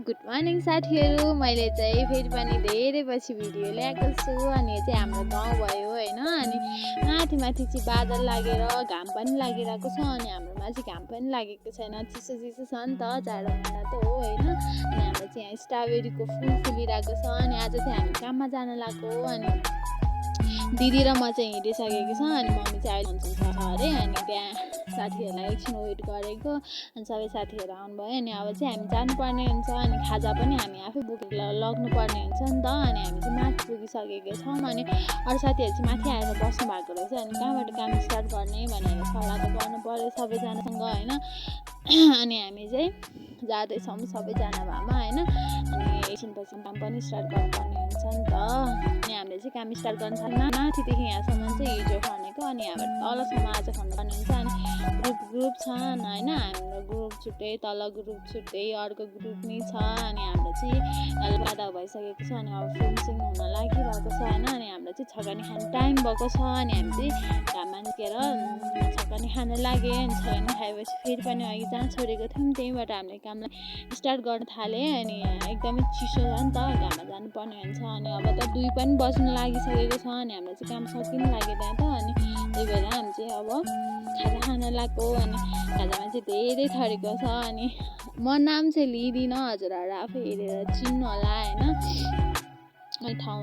Good morning साथीहरू। मैले चाहिँ फेरि पनि धेरै पछि भिडियो ल्याएको छु। अनि चाहिँ हाम्रो गाउँ भयो होइन। अनि माथि माथि चाहिँ बादल लागेर घाम पनि लागिरहेको छ। अनि हाम्रोमा चाहिँ घाम पनि लागेको छैन, चिसो चिसो छ नि त, जाडो महिना त हो होइन। अनि हाम्रो चाहिँ यहाँ स्ट्रबेरीको फुल फुलिरहेको छ। अनि आज चाहिँ हामी काममा जान लाग्यो। अनि दिदी र म चाहिँ हिँडिसकेको छ। अनि मम्मी चाहिँ अहिले छ अरे। अनि त्यहाँ साथीहरूलाई एकछिन वेट गरेको। अनि सबै साथीहरू आउनुभयो। अनि अब चाहिँ हामी जानुपर्ने हुन्छ। अनि खाजा पनि हामी आफै बोकेर लग्नुपर्ने हुन्छ नि त। अनि हामी चाहिँ माथि पुगिसकेको छौँ। अनि अरू साथीहरू चाहिँ माथि आएर बस्नु भएको रहेछ। अनि कहाँबाट काम स्टार्ट गर्ने भनेर सल्लाह त गर्नु पऱ्यो सबैजनासँग होइन। अनि हामी चाहिँ जाँदैछौँ सबैजना भएमा होइन। अनि एकछिनपछि काम पनि स्टार्ट गर्नुपर्ने हुन्छ नि त। अनि हामीले चाहिँ काम स्टार्ट गर्न थाल्यौँ। माथिदेखि यहाँसम्म चाहिँ हिजो खनेको। अनि यहाँबाट तलसम्म आज खन्नुपर्ने हुन्छ। अनि ग्रुप छन् होइन। हाम्रो ग्रुप छुट्टै, तल ग्रुप छुट्टै, अर्को ग्रुप नि छ। अनि हाम्रो चाहिँ बाधा भइसकेको छ। अनि अब फिनिसिङ हुन लागिरहेको छ होइन। अनि हाम्रो चाहिँ छकानी खाने टाइम भएको छ। अनि हामी चाहिँ घाममा निस्केर छकानी खान लाग्यो। अनि छकानी खाएपछि फेरि पनि अघि जहाँ छोडेको थियौँ त्यहीँबाट हामीले कामलाई स्टार्ट गर्न थाल्यो। अनि एकदमै चिसो छ नि त, घाममा जानुपर्ने हुन्छ। अनि अब त 2 पनि बज्न लागिसकेको छ। अनि हाम्रो चाहिँ काम सकिन लाग्यो त्यहाँ त। अनि त्यही भएर हामी चाहिँ अब खाजा खान लाग्यो। अनि खाजामा चाहिँ धेरै थरीको छ। अनि म नाम चाहिँ लिँदिनँ, हजुरहरू आफै हेरेर चिन्नु होला होइन। अनि ठाउँ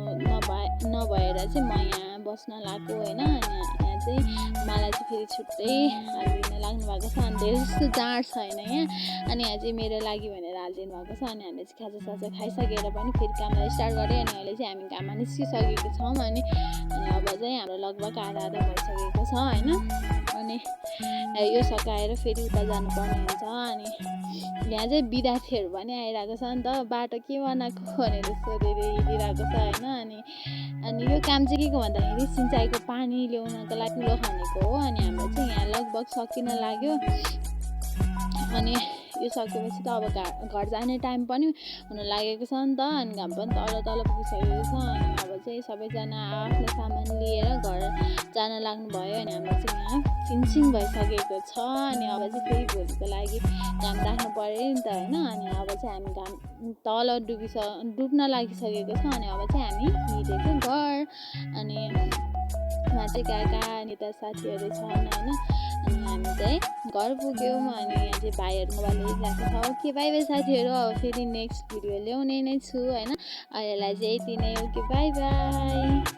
नभएर चाहिँ म यहाँ बस्न लाग्यो होइन। अनि यहाँ चाहिँ मलाई चाहिँ फेरि छुट्टै हालिदिन लाग्नु भएको छ। अनि धेरै जस्तो जाँड छैन यहाँ। अनि यहाँ चाहिँ मेरो लागि भनेर हालिदिनु भएको छ। अनि हामीले चाहिँ खाजासाजा खाइसकेर पनि फेरि कामलाई स्टार्ट गरेँ। अनि अहिले चाहिँ हामी काममा निस्किसकेको छौँ। अनि अब चाहिँ हाम्रो लगभग आधा भइसकेको छ होइन। अनि यो सकाएर फेरि उता जानुपर्ने हुन्छ। अनि यहाँ चाहिँ विद्यार्थीहरू पनि आइरहेको छ नि त, बाटो के बनाएको भनेर सोधेर हिँडिरहेको छ होइन। अनि यो काम चाहिँ के को भन्दाखेरि सिँचाइको पानी ल्याउनको लागि कुलो खनेको हो। अनि हाम्रो चाहिँ यहाँ लगभग सकिन लाग्यो। अनि यो सकेपछि त अब घर जाने टाइम पनि हुन लागेको छ नि त। अनि घाम पनि तल पुगिसकेको छ। अनि अब चाहिँ सबैजना आफ्नो सामान लिएर घर जान लाग्नु भयो। अनि हाम्रो चाहिँ यहाँ फिनिसिङ भइसकेको छ। अनि अब चाहिँ फेरि भोलिको लागि घाम राख्नु पऱ्यो नि त होइन। अनि अब चाहिँ हामी घाम तल डुब्न लागिसकेको छ। अनि अब चाहिँ हामी हिँडेको घर। अनि उहाँ चाहिँ काका अनि यता साथीहरू छन् होइन। अनि हामी चाहिँ घर पुग्यौँ। अनि यहाँ चाहिँ भाइहरू मोबाइल हेरिरहेको छ। ओके बाई बाई साथीहरू। अब फेरि नेक्स्ट भिडियो ल्याउने नै छु होइन। अहिलेलाई चाहिँ यति नै। Okay by by.